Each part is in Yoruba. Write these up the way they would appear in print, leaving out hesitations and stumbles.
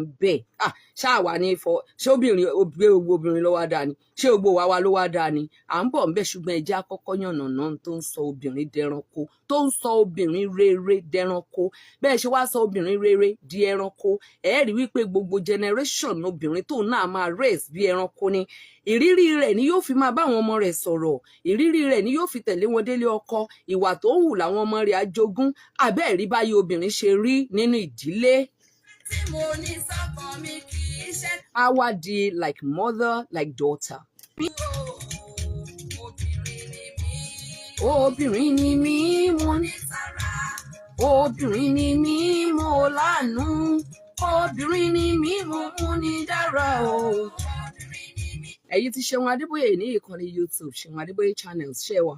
Bẹ́ẹ̀, ah, ṣáà wà ní fọ. Ṣé obìnrin gbé gbogbo obìnrin ló wá dáa ni? Ṣé gbogbo wa ló wá dáa ni? À ń bọ̀ ńbẹ̀, ṣùgbọ́n ẹ jẹ́ á kọ́kọ́ yànnàná tó ń sọ obìnrin dẹranko, tó ń sọ obìnrin rere dẹranko. Bẹ́ẹ̀ ṣe wá sọ obìnrin rere di ẹranko, ẹ rí wípé gbogbo generation obìnrin tóun náà máa raise bí ẹranko ni. Ìrírí rẹ̀ ni yóò fi máa bá àwọn ọmọ rẹ̀ sọ̀rọ̀, ìrírí rẹ̀ ni yóò fi tẹ̀lé wọn délé ọkọ. Ìwà tó ń hù làwọn ọmọ rẹ̀ á jogún. Àbẹ́ẹ̀rí báyìí obìnrin ṣe rí nínú ìdílé. Tí mo ní sọ́kàn mi kì í ṣe Á wá di like mother like daughter. Obìnrin ni mí. Obìnrin ni mí, mo ní Tara. Obìnrin ni mí, mo láàánú. Obìnrin ni mí, mo mú ní dára o. Obìnrin ni mí. Ẹ̀yin tí Ṣeun Adébóyè ní ìkànnì YouTube, Ṣeun Adébóyè channels, ṣe wà.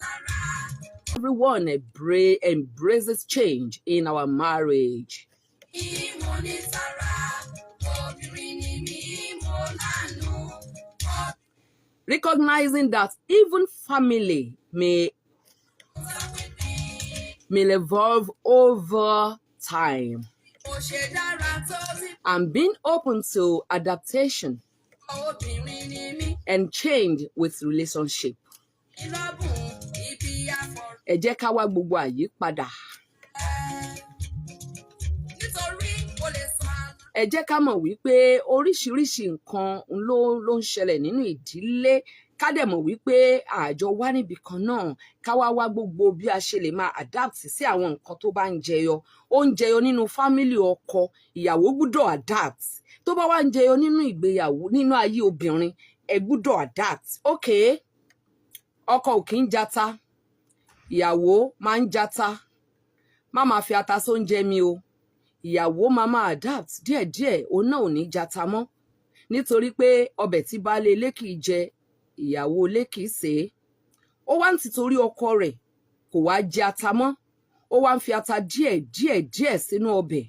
Tara. Everyone embraces change in our marriage. Mo ní tara. Obìnrin ni mí, mo láàánú. Recognizing that even family may evolve over time Mo ṣe dára tó tí and being open to adaptation obìnrin ni mí. and change with relationship. Ìlọ́bùn ibi àfọ̀rọ̀. Ẹ jẹ́ ká wá gbogbo àyípadà. Nítorí o lè sọ àlọ́. Ẹ jẹ́ ká mọ̀ wípé oríṣiríṣi nǹkan ló ń ṣẹlẹ̀ nínú ìdílé, ká dẹ̀ mọ̀ wípé àjọ wá níbì kan náà, ká wá wá gbogbo bí a ṣe lè máa adapt sí àwọn nǹkan tó bá ń jẹyọ. Ó ń jẹyọ nínú family ọkọ, ìyàwó gbúdọ̀ adapt. Tó bá wá ń jẹyọ nínú ìgbéyàwó, nínú ayé obìnrin, ẹ gbúdọ̀ adapt. Ok, ọkọ ò kí ń jata, ìyàwó máa ń jata. Má máa fi ata sóúnjẹ mi o. Ìyàwó máa máa adapt díẹ̀díẹ̀, òun náà ò ní jata mọ́, nítorí pé ọbẹ̀ tí baálé ilé kì í jẹ, ìyàwó ilé kì í sè é. Ó wá ń tìtorí ọkọ rẹ̀ kò wá jẹ ata mọ́, ó wá ń fi ata díẹ̀ díẹ̀ díẹ̀ sínú ọbẹ̀.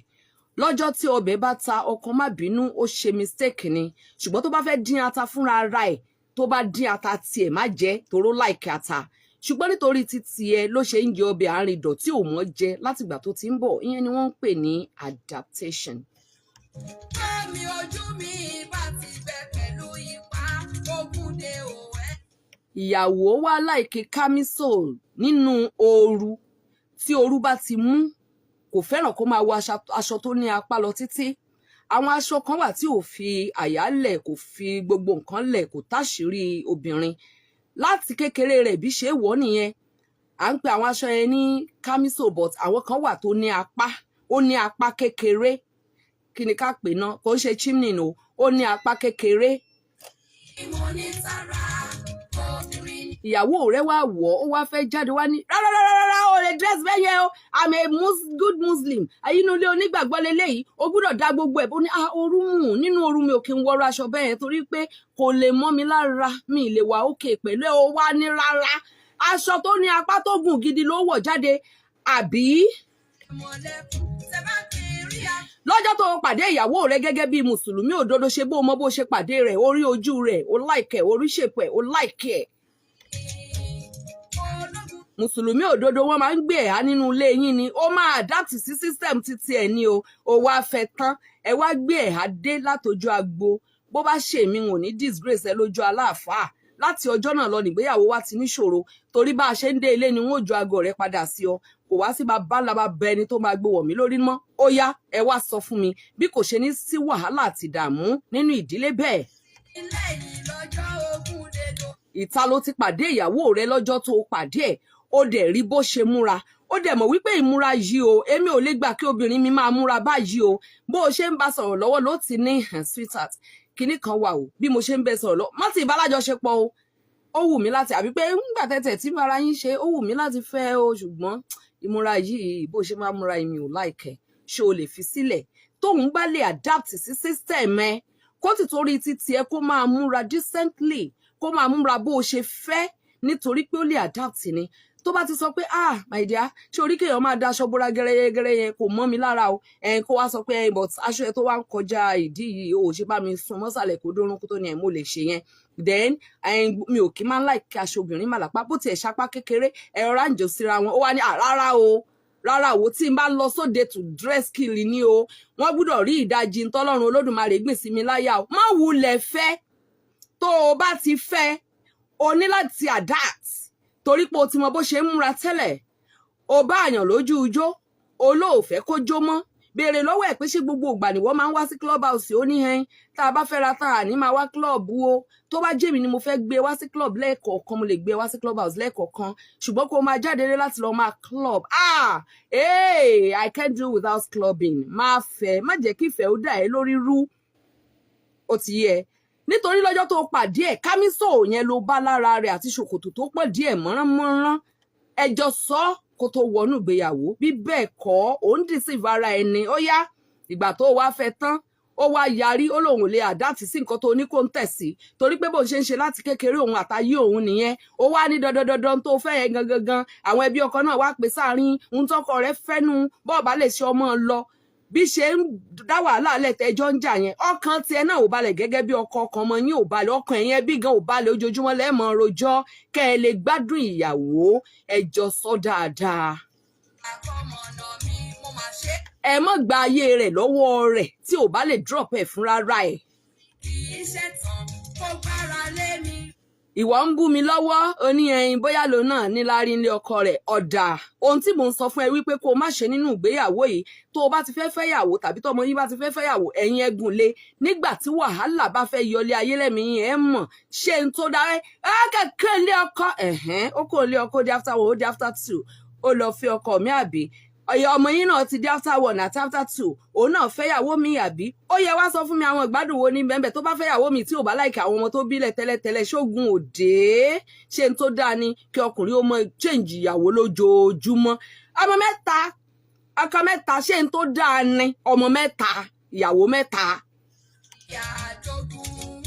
Lọ́jọ́ tí ọbẹ̀ bá ta, ọkọ má bínú, ó ṣe mistake ni. Ṣùgbọ́n tó bá fẹ́ dín ata fúnra ara ẹ̀, tó bá dín ata tiẹ̀, má jẹ́ toró like ata, ṣùgbọ́n nítorí títí ẹ ló ṣe ń jẹ ọbẹ̀ àárín ìdọ̀tí ò mọ́ jẹ látìgbà tó ti ń bọ̀. Ìyẹn ni wọ́n ń pè ní adaptation. Omi ojú mi bá ti bẹ pẹ̀lú ipa ogun de o ẹ́. Ìyàwó wá like camisole nínú ooru. Tí ooru bá ti mú, kò fẹ́ràn kó máa wọ aṣọ tó ní apá lọ títí. Àwọn aṣọ kan wà tí ò fi àyà lẹ̀, kò fi gbogbo nǹkan lẹ̀, kò táṣìírí obìnrin. Láti kékeré rẹ̀ bí ṣe wọ̀ nìyẹn. À ń pe àwọn aṣọ yẹn ní camisole, but àwọn kan wà tó ní apá, ó ní apá kékeré. Kí ni ká pè náà? Kò ń ṣe chimney o, ó ní apá kékeré. Mo ní tara obìnrin ni. Ìyàwó rẹ̀ wá wọ̀, ó wá fẹ́ jáde, wá ní rárá rárá rárá, o lè dress bẹ́ẹ̀ yẹn o. I'm a good Muslim, inú ilé onígbàgbọ́ leléyìí, o gbúdọ̀ dá gbogbo ẹ̀ bó ní. Ah, ooru mú nínú ooru, mi ò kí ń wọrọ aṣọ bẹ́ẹ̀ yẹn torí pé kò lè mọ́ mi lára, mi lè wà òkè pẹ̀lú ẹ̀. O wá ní rárá, aṣọ tó ní apá tó gùn gidi ló wọ̀ jáde, àbí? Mọ̀lẹ́kùn tẹ bá kiri a. Lọ́jọ́ tó o pàdé ìyàwó rẹ gẹ́gẹ́ bí mùsùlùmí òdodo, ṣe bó o mọ bó ṣe pàdé rẹ̀, orí ojú rẹ̀ o like ẹ̀, orí shape ẹ̀ o like ẹ̀. Ológun. Mùsùlùmí òdodo, wọn máa ń gbé ẹ̀há nínú ilé yín ni. Ó máa adapt sí system títí ẹ̀ ní o. Ó wá fẹ́ tán, ẹ wá gbé ẹ̀há dé látọjú agbo. Bó bá ṣe mí, ò ní disgrace ẹ lójú aláàfáà. Láti ọjọ́ náà lọ nígbéyàwó wa ti níṣòro, torí bá a ṣe ń dé ilé ni wọn ò ju aago rẹ padà sí ọ. Kò wá sí bàbá ńlá bá bẹ ẹni tó máa gbé wọ̀ mí lórí mọ́. Ó yá, ẹ wá sọ fún mi bí kò ṣe ní sí wàhálà àti ìdààmú nínú ìdílé bẹ́ẹ̀. Ilé yìí lọ́jọ́ ogun dèdò. Ìta ló ti pàdé ìyàwó rẹ. Lọ́jọ́ tó o pàdé ẹ̀, ó dẹ̀ rí bó ṣe múra, ó dẹ̀ mọ̀ wípé ìmúra yìí o, èmi ò lè gbà kí obìnrin mi máa múra báyìí o. Bó o ṣe ń bá sọ̀rọ̀ lọ́wọ́ ló ti ní hàn, "Sweetheart, kinní kan wà o." Bí mo ṣe ń bẹ sọ̀rọ̀ lọ, má ti ìbálájọṣepọ̀ o, ó wù mí láti, àbí pé ńgbà tẹ̀tẹ̀ tí ara yín ṣe, ó wù mí láti fẹ́ o, ṣùgbọ́n ìmúra yìí, bó ṣe máa múra, mi ò like ẹ̀, ṣé o lè fi sílẹ̀? Tóun bá lè adapt sí system ẹ, kó ti torí títí ẹ kó máa múra decently, kó máa múra bó o ṣe fẹ́, nítorí pé ó lè adapt ni. Tó bá ti sọ pé, "Ah, my dear, ṣé orí kéèyàn máa daṣọ bóra gẹ́rẹ́gẹ́rẹ́ yẹn kò mọ́ mi lára o." Ẹ̀ kó wá sọ pé, "But aṣọ ẹ tó wá ń kọjá ìdí yìí, o ò ṣe bá mi sun mọ́sàlẹ̀ kó dórún kó tó ní ẹ̀, mo lè ṣe yẹn." Then mi ò kí máa ń like aṣọ obìnrin má lápá, bó tiẹ̀ ṣapá kékeré, ẹ̀ rọra ń jò síra wọn. Ó wá ní, "Ah, rárá o." Rárá o, tí n bá lọ sóde, to dress kill ni o. Wọ́n gbúdọ̀ rí ìdajì ntọ́lọ́run Olódùmarè gbìn sí mi láyà o. Má wulẹ̀ fẹ́. Tó o bá ti fẹ́, o ní láti adapt, torí pé o ti mọ bó ṣe ń múra tẹ́lẹ̀. O bá àyàn lójú ijó, olóòfẹ́ kó jó mọ́. Béèrè lọ́wọ́ ẹ̀ pé ṣé gbogbo ìgbà ni wọ́n máa ń wá sí club house? Ó ní hẹ́n tá a bá fẹ́ ra tá a ní máa wá club o. Tó bá jẹ́mi ni mo fẹ́ gbé wá sí club lẹ́ẹ̀kọ̀ọ̀kan, mo lè gbé wá sí club house lẹ́ẹ̀kọ̀ọ̀kan, ṣùgbọ́n kó máa jáde lé láti lọ máa club, ah hey, I can't do without clubbing. Máa fẹ́, má jẹ́ kí ìfẹ́ ó dà ẹ́ lórí rú. Ó ti yẹ, nítorí lọ́jọ́ tó pàdé ẹ̀, kámísò yẹn ló bá lára rẹ̀ àti ṣòkòtò tó pọ̀ díẹ̀ mọ́ránmọ́rán. Ẹjọ́ sọ kó tó wọnú ìgbéyàwó. Bí bẹ́ẹ̀ kọ́, òun deceive ara ẹni. Ó yá, ìgbà tó wá fẹ́ tán, ó wá yarí, ó lóun ò lè adapt sí nǹkan tó ní kó ń tẹ̀ sí, torí pé bóun ṣe ń ṣe láti kékeré òun àtayé òun nìyẹn. Ó wá ní dandandandan tó fẹ́ yẹn gangan gan. Àwọn ẹbí ọkọ náà wá pè sáàrin ohun tọkọ rẹ̀ fẹ́nu bọ́ọ̀bá lè ṣe ọmọ lọ. Bí ṣe ń dá wàhálà lẹ́tẹ̀ẹ́jọ́ ń jà yẹn, ọkàn tiẹ̀ náà ò balẹ̀ gẹ́gẹ́ bí ọkọ. Ọkàn ọmọ yín ò balẹ̀, ọkàn ẹ̀yìn ẹbí gan ò balẹ̀. Ojoojúmọ́ lẹ́ẹ̀mọ́ rojọ́. Kẹ́ ẹ lè gbádùn ìyàwó, ẹjọ́ sọ dáadáa. Àkọmọ̀nà mi, mo máa ṣe. Ẹ má gba ayé rẹ̀ lọ́wọ́ rẹ̀ tí ò bá lè drop ẹ̀ fúnra ra ẹ̀. Kì í ṣe tán kó gbára lé mi. Ìwọ ń bú mi lọ́wọ́, oní ẹyin bóyá lòun náà ní láárí nílé ọkọ rẹ̀. Ọ̀dà ohun tí mò ń sọ fún ẹ wípé kó o má ṣe nínú ìgbéyàwó yìí, tó o bá ti fẹ́ fẹ́yàwó tàbí tọmọ yín bá ti fẹ́ fẹ́yàwó, ẹ̀yin ẹgùn lé. Nígbà tí wàhálà bá fẹ́ yọlé ayé lẹ́mìí ẹ̀ mọ̀ ṣé n tó dáa ẹ kẹ́kẹ́ ilé ọkọ ẹ̀hẹ́n. Ó kò ilé ọkọ, di after one, ó di after two, ó lọ fi ọkọ mi, àbí ọyọ ọmọ yín náà ti di after one àti after two, òun náà fẹ́yàwó mi, àbí? Ó yẹ wá sọ fún mi, àwọn ìgbádùn wo ní bẹ́ẹ̀ tó bá fẹ́yàwó mi tí ò bá like àwọn ọmọ tó bílẹ̀ tẹ́lẹ̀tẹ́lẹ̀? Ṣógun òde ṣé n tó dáa ni kí ọkùnrin ó mọ change ìyàwó lójoojúmọ́? Ọmọ mẹ́ta, ọkọ mẹ́ta, ṣé n tó dáa ni? Ọmọ mẹ́ta, ìyàwó mẹ́ta. Ìyá àjogún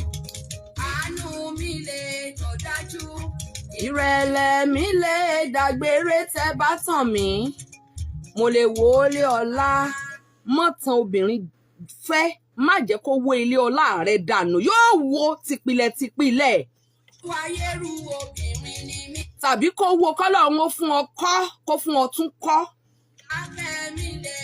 àánú mi lè tó dájú. Ìrẹ̀lẹ̀ mi lè dàgbére tẹ́ bá tàn mí, mo lè wò ó lé ọlá. Mọ́tàn obìnrin fẹ́, má jẹ́ kó wó ilé ọlá rẹ̀ dànù. Yóò wó tìpìlẹ̀ tìpìlẹ̀. Wáyérú obìnrin ni mí. Tàbí kó wo kọ́lọ̀ òun ó fún ọ kọ́, kó fún ọ tún kọ́. Afẹ́ mi lè.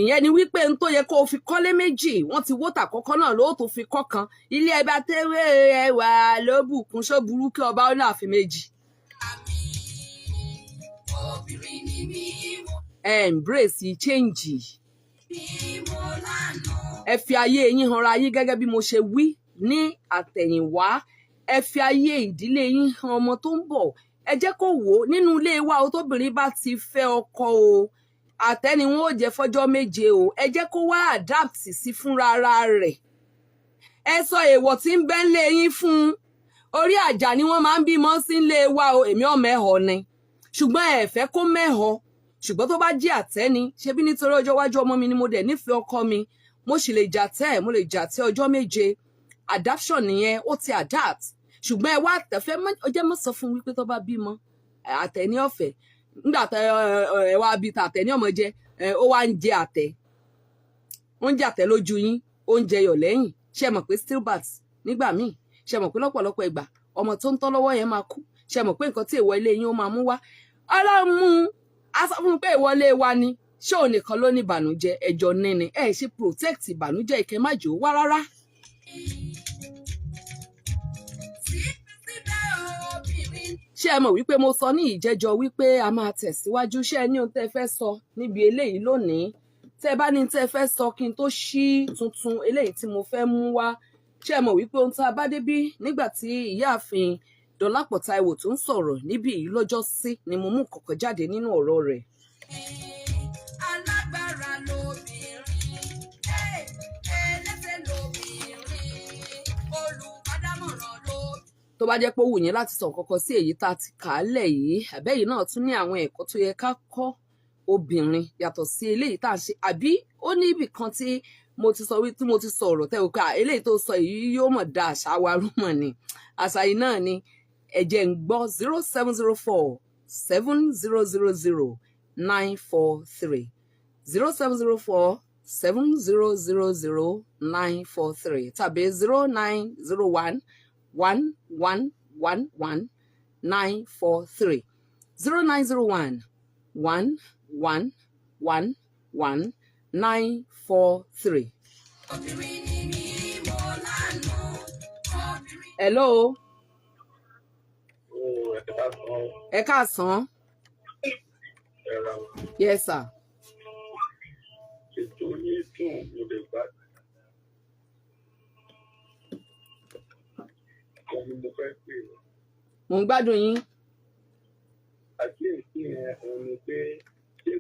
Ìyẹn ni wípé n tó yẹ kó o fi kọ́lé méjì, wọ́n ti wó tàkọ́kọ́ náà ló tó fi kọ́ kan. Ilé ẹba tẹ́wé ẹwà ló bùkún. Ṣó burú kí ọba ó ní ààfin méjì? Àmì obìnrin ni mí, mo Ẹ embrace change. Bí mo lánàá. Ẹ fi ayé yín hanra yín gẹ́gẹ́ bí mo ṣe wí ní àtẹ̀yìnwá. Ẹ fi ayé ìdílé yín han ọmọ tó ń bọ̀. Ẹ jẹ́ kó wò ó nínú ilé wa o. Tóbìnrin bá ti fẹ́ ọkọ o, àtẹ́ni wọn ò jẹ́ fọ́jọ́ 7 o. Ẹ jẹ́ kó wá adapt sí fúnra ara rẹ̀. Ẹ sọ èèwọ̀ tí ń bẹ ń lé yín fún un. Orí àjà ni wọ́n máa ń bímọ sí ń lé wa o. Èmi ò mẹ́họ ni, ṣùgbọ́n ẹ fẹ́ kó mẹ́họ. Ṣùgbọ́n tó bá jẹ́ àtẹ́ni, ṣebí nítorí ọjọ́ iwájú ọmọ mi ni, mo dẹ̀ nífẹ̀ẹ́ ọkọ mi, mo sì lè jà tẹ́ ẹ̀, mo lè jà tẹ́ ọjọ́ 7. Adaption nìyẹn, ó ti adapt. Ṣùgbọ́n ẹ wá tẹ̀fẹ́ ọjọ́ mọ́ sọ fún wípé tó bá bímọ àtẹ̀ní ọ̀fẹ́, nígbà tó ẹ wá bí ta àtẹ̀ní ọmọ jẹ, ó wá ń jẹ àtẹ, ó ń jẹ àtẹ lójú yín, ó ń jẹyọ̀ lẹ́yìn. Ṣe mọ̀ pé stillbirth nígbà míì? Ṣe mọ̀ pé lọ́pọ̀lọpọ̀ ìgbà, ọmọ tó ń tọ́ lọ́wọ́ yẹn máa kú? Ṣe mọ̀ pé nǹkan tí èèwọ̀ ilé yín ó máa mú wá? Ọlọ́run mú un, a sọ fún un pé ìwọlé wa ni. Ṣé òun nìkan ló ní ìbànújẹ́? Ẹjọ́ níní ẹ ṣe protect ìbànújẹ́ ìkẹmájò wá rárá. Síbẹ̀síbẹ̀ obìnrin. Ṣé ẹ mọ̀ wípé mo sọ ní ìjẹ́jọ́ wípé a máa tẹ̀síwájú? Ṣé ẹ ní ohun tẹ́ ẹ fẹ́ sọ níbi eléyìí lónìí? Tẹ́ ẹ bá ní tẹ́ ẹ fẹ́ sọ kí n tó ṣí tuntun eléyìí tí mo fẹ́ mú wá. Ṣé ẹ mọ̀ wípé ohun tá a bá débí nígbà tí ìyáàfin Dọlápọ̀ Táíwò tó ń sọ̀rọ̀ níbí yìí lọ́jọ́ sí ni mo mú kọ̀kọ̀ jáde nínú ọ̀rọ̀ rẹ̀. Alágbára lobìnrin, ẹlẹ́sẹ̀ lobìnrin, olùbádámọ̀ràn lobìnrin. Tó bá jẹ́ pé ó wù yín láti sọ nǹkan kan sí èyí tá a ti kà á lẹ̀ yìí, àbẹ́yìí náà tún ní àwọn ẹ̀kọ́ tó yẹ ká kọ́ obìnrin yàtọ̀ sí eléyìí tá à ń ṣe, àbí ó ní ibì kan tí mo ti sọ tí mo ti sọ ọ̀rọ̀ tẹ́ o pé eléyìí tó sọ yìí yóò mọ̀ da àṣà wa rúmọ̀ ni, àṣà yìí náà ni, ẹ jẹ́ ń gbọ́. 07047000943, 07047000943, tàbí 09011111943, 0901111. 1 1 9 4 3. Obìnrin ni mí, mo lánàá. Obìnrin. Hello. Ó ẹ káàsán. Ẹ káàsán. Ẹ ra. Yes, sir. Ètò yín dùn, mo lè gbà kan ni mo fẹ́ pè é. Mò ń gbádùn yín. Àkíyèsí yẹn òun ni pé ṣé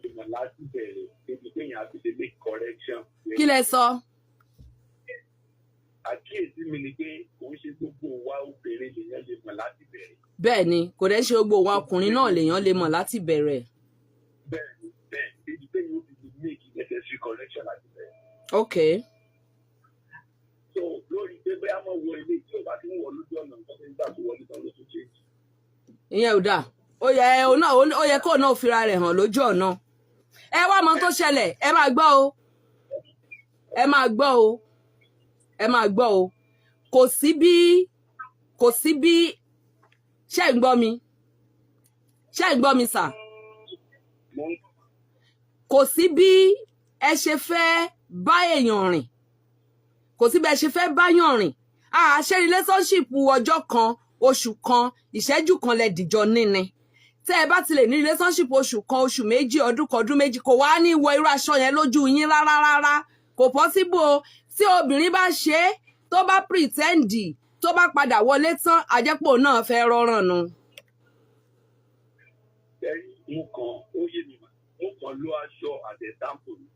ìmọ̀ láti bẹ̀rẹ̀ débi téèyàn á fi lè make correction? Kí lẹ sọ? Àkíyèsí mi ni pé kò ń ṣe gbogbo wa obìnrin lèèyàn lè mọ̀ láti bẹ̀rẹ̀. Bẹ́ẹ̀ ni, kò dẹ́ ṣe gbogbo òun ọkùnrin náà lèèyàn lè mọ̀ láti bẹ̀rẹ̀. Bẹ́ẹ̀ ni, bẹ́ẹ̀ débi téèyàn ó fi lè make necessary correction láti bẹ̀rẹ̀. So lórí pé bóyá mọ̀ wọ ilé tí ò bá ti ń wọ lójú ọ̀nà, nǹkan tó ń gbà tó wọlé tán ló tún change. Ìyẹn ò dáa. Ó yẹ òun náà, ó yẹ kóun náà fira rẹ̀ hàn lójú ọ̀nà. Ẹ wá mọ tó ṣẹlẹ̀. Ẹ máa gbọ́ o, ẹ máa gbọ́ o, ẹ máa gbọ́ o. Kò sí bí. Ṣé ń gbọ́ mi? Ṣé ń gbọ́ mi, sir? Mo ń Kò sí bí ẹ ṣe fẹ́ bá èèyàn rìn, kò sí bí ẹ ṣe fẹ́ báyàn rìn. A ṣe relationship ọjọ́ kan, oṣù kan, ìṣẹ́jú kan lẹ dìjọ níní. Tẹ́ ẹ bá ti lè ní relationship oṣù kan, oṣù 2, ọdún kan, ọdún 2, kò wá ní wọ irú aṣọ yẹn lójú yín rárá rárá. Kò possible o. Tí obìnrin bá ṣe é, tó bá pretend, tó bá padà wọlé tán, àjẹpọ̀ náà fẹ́ rọrùn nu. Ẹ̀rí mo kàn ó yé mi mà, mo kàn lo aṣọ as example ni.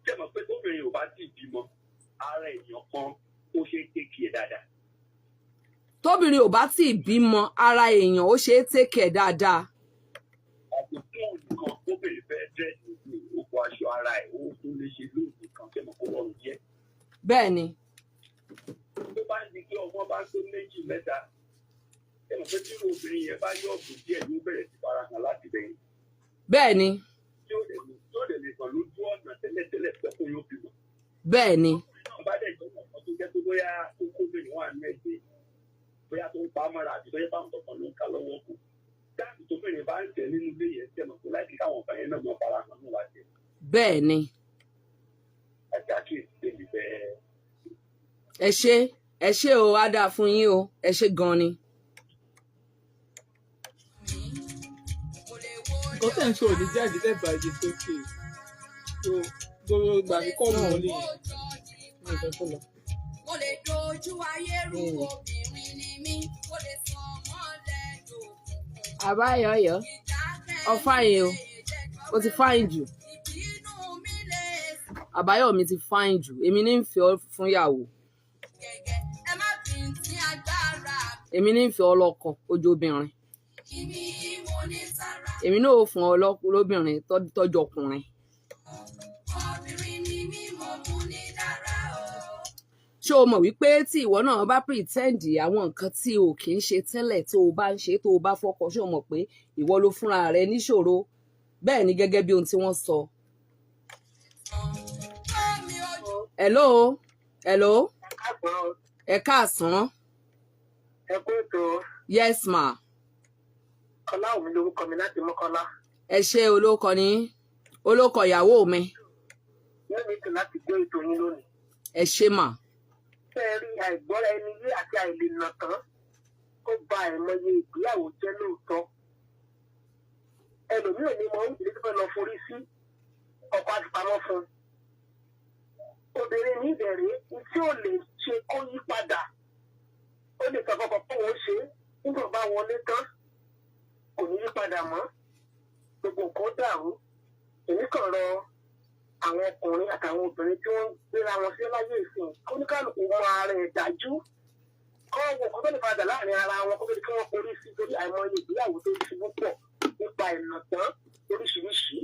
Ṣé mọ̀ pé tóbìnrin ò bá sì bímọ, ara èèyàn kan ó ṣe é take care dáadáa? Tóbìnrin ò bá tí ì bímọ, ara èèyàn ó ṣe é take care dáadáa. Àti fún nǹkan tóbìnrin fẹ́ dress ní ó kó aṣọ ara ẹ̀, ó tún lè ṣe lóògùn kan. Ṣé mọ̀ kó rọrùn díẹ̀? Bẹ́ẹ̀ ni. Tó bá ń di pé ọmọ bá tó méjì, mẹ́ta, ṣé mọ̀ pé tí obìnrin yẹn bá yọ̀ ọ̀gùn díẹ̀, yóò bẹ̀rẹ̀ sí farahàn láti bẹ̀yìn? Bẹ́ẹ̀ ni. Tí ó dẹ̀ lè kàn lójú ọ̀nà tẹ́lẹ̀tẹ́lẹ̀ pẹ́ yóò fi mọ̀. Bẹ́ẹ̀ ni. Náà bá dẹ̀ jẹ́ ọ̀nà tó jẹ́ pé bóyá tó kó obìnrin wà ní ẹgbẹ́, bóyá tó ń pa á mọ́ra, àbí tó yẹ báwọn kankan ló ń ká lọ́wọ́ kù dáàbò, tóbìnrin bá ń tẹ̀ nínú ilé yẹn, tẹ̀ mọ̀ pé láti káwọn ọ̀gá yẹn náà mọ̀ farahàn náà láti Bẹ́ẹ̀ ni. Àti àkíyèsí tèmi bẹ́ẹ̀. Ẹ ṣé, ẹ ṣé o, á dáa fún yín o. Ẹ ṣé gan ni. Mo lè wo Nǹkan tẹ̀ ń ṣe ò ní jáde tẹ́ bá jẹ sókè so gbogbo ìgbà ní kọ́ọ̀lù wọlé yẹn. Mi ò fẹ́ kó lọ. Mo lè dojú ayé rú. Obìnrin ni mí, mo lè sọ mọ́lẹ̀ dòkùnkùn. Àbáyọyọ Ìdákẹ́ ọ fine o, o ti fine jù. Ìbínú mi lè Àbáyọ mi ti fine jù. Èmi ní ń fi ọ fún ìyàwó. gẹ̀gẹ̀. Ẹ má fi ti agbára Èmi ní ń fi ọ lọ́kọ ojú obìnrin. mi mo ní tara. Èmi náà ò fún ọ lóbìnrin tọ́jú ọkùnrin. Obìnrin ni mí, mo mú ní dára o. Ṣé o mọ̀ wípé tí ìwọ náà bá pretend àwọn nǹkan tí o kì í ṣe tẹ́lẹ̀, tó o bá ń ṣe, tó o bá fọkọ, ṣé o mọ̀ pé ìwọ ló fúnra rẹ níṣòro? Bẹ́ẹ̀ ni, gẹ́gẹ́ bí ohun tí wọ́n sọ. Omi ojú Hello, hello. Káàbọ̀. Ẹ káàsán. Ẹ kú ètò. Yes, ma. Ọláwùmí lórúkọ mi láti Mọ́kọ́lá. Ẹ ṣe olókọ ní olókọ ìyàwó mi. Inú mi dùn láti gbé ètò yín lónìí. Ẹ ṣé mà. Ṣé ẹ rí àìgbọ́ra ẹni yé àti àìlènà tán, ó ba àìmọye ìgbéyàwó jẹ́ lóòótọ́. Ẹlòmíì ò ní mọ oúnjẹ tó fẹ́ lọ forí sí, ọkọ àfipamọ́ fún un. Obìnrin ní ìbẹ̀rẹ̀ tí ò lè ṣe kó yí padà, ó lè sọ fọkàn pé òun ṣe é, nígbà bá wọlé tán kò ní yí padà mọ́, gbogbo nǹkan dàrú. Èmi kàn rọ àwọn ọkùnrin àtàwọn obìnrin tí wọ́n ń gbéra wọn sí láyé ìsìn, kóníkàlùkù mọ ara ẹ̀ dájú, kọ́ wo nǹkan tó lè padà láàrin ara wọn kó tó di kí wọ́n forí sí, torí àìmọye ìgbéyàwó tó ṣubú pọ̀ nípa ìnà tán oríṣiríṣi.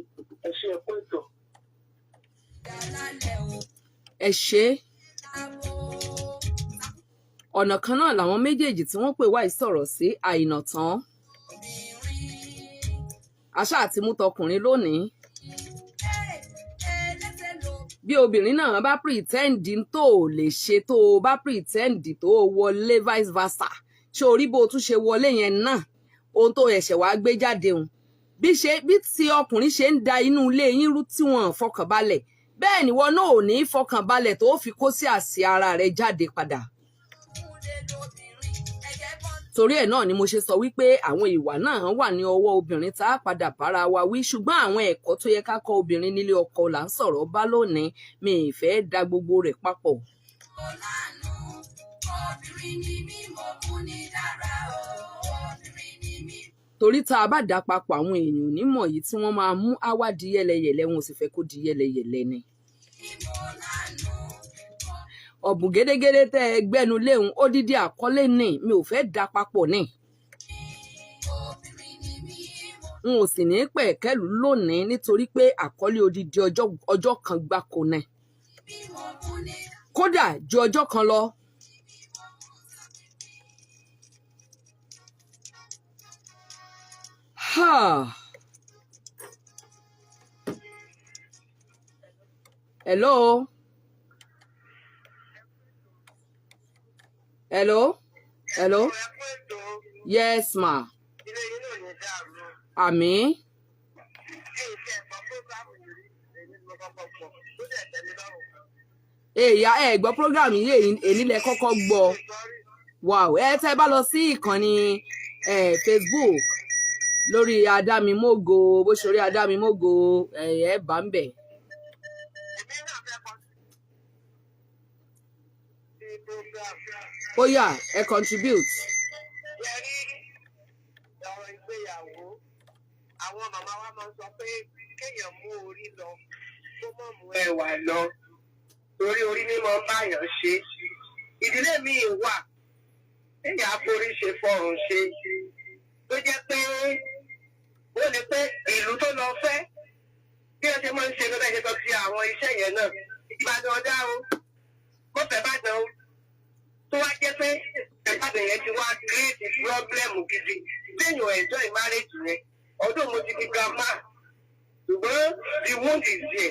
Ẹ ṣé, ẹ kú ètò. Dálálẹ̀ o. Ẹ ṣé. Àbò. Ọ̀nà kan náà làwọn méjèèjì tí wọ́n pè wá yìí sọ̀rọ̀ sí àìnà tán. Obìnrin. Àṣà àti mú tọkùnrin lónìí. Ẹlẹ́sẹ̀ ló Bí obìnrin náà bá pretend tó o lè ṣe, tó o bá pretend tó o wọlé, vice versa, ṣé orí bó o tún ṣe wọlé yẹn náà, Ohun tó ẹ̀ṣẹ̀ wàá gbé jáde òun, bí ṣe bí ti ọkùnrin ṣe ń da inú ilé yín rú tí wọn fọkànbalẹ̀, bẹ́ẹ̀ ni wọn náà ò ní fọkànbalẹ̀ tó fi kó sí àsíá ara rẹ̀ jáde padà. Ogun dé lóbìnrin, ẹ̀jẹ̀ bọ́. Torí ẹ̀ náà ni mo ṣe sọ wípé àwọn ìwà náà wà ní ọwọ́ obìnrin tá a padà bára wa wí, ṣùgbọ́n àwọn ẹ̀kọ́ tó yẹ ká kọ́ obìnrin nílé ọkọ là ń sọ̀rọ̀ bá lónìí. Mi ì fẹ́ da gbogbo rẹ̀ papọ̀. Láàánú obìnrin ni mí, mo kú ní dára o, obìnrin ni mí. Torí tá a bá dà papọ̀, àwọn èèyàn onímọ̀ yìí tí wọ́n máa mú á wá di yẹ́lẹyẹ̀lẹ, wọn ò sì fẹ́ kó di yẹ́lẹyẹ̀lẹ ni. Mo láàánú. Ọ̀bùn gédégédé tẹ́ ẹ gbẹ́nu léhun, odidi àkọlé ní, mi ò fẹ́ dà papọ̀ ni. Obìnrin ni mí, mo N ò sì ní pẹ̀kẹ́lù lónìí nítorí pé àkọlé odidi ọjọ́ kan gbáko ni, bí mo kú ní. Kódà ju ọjọ́ kan lọ. Ha. Hello. Hello. Hello. Yes, ma. Ilé yín náà ní dàrú. Àmín. Bí iṣẹ́ ẹ̀kọ́ prógrámù yìí rí, èmi ni mo kọ́kọ́ gbọ́. Ó dẹ̀ tẹ̀lé lọ́rùn. Èyà ẹ gbọ́ program yìí, èyí lẹ kọ́kọ́ gbọ́. Wow, ẹ tẹ́ bá lọ sí ìkànnì Facebook lórí Adámimógo, bó ṣe orí Adámimógo, ẹ bá ń bẹ̀. Èmi náà fẹ́ kọ́ sí program. Ó yá, ẹ contribute. Ṣé rí ọ̀rọ̀ ìgbéyàwó? Àwọn màmá wa máa ń sọ pé kéèyàn mú orí lọ, kó mọ̀ mú ẹwà lọ. Torí orí ní máa ń báyàn ṣe. Ìdílé mi wà, téèyàn á forí ṣe fọrùn ṣe. Tó jẹ́ pé ó lè pé ìlú tó lọ fẹ́ bí wọ́n ṣe máa ń ṣe lọ́dọ̀ ṣe sọ sí àwọn iṣẹ́ yẹn náà. Ìbàdàn ọ̀dá o, mọ̀fẹ́ bàdàn o, tó wá jẹ́ pé ìbàdàn yẹn ti wá create problem gidi téèyàn enjoy marriage yẹn. Ọdún mo ti di grandma, ṣùgbọ́n the wound is there.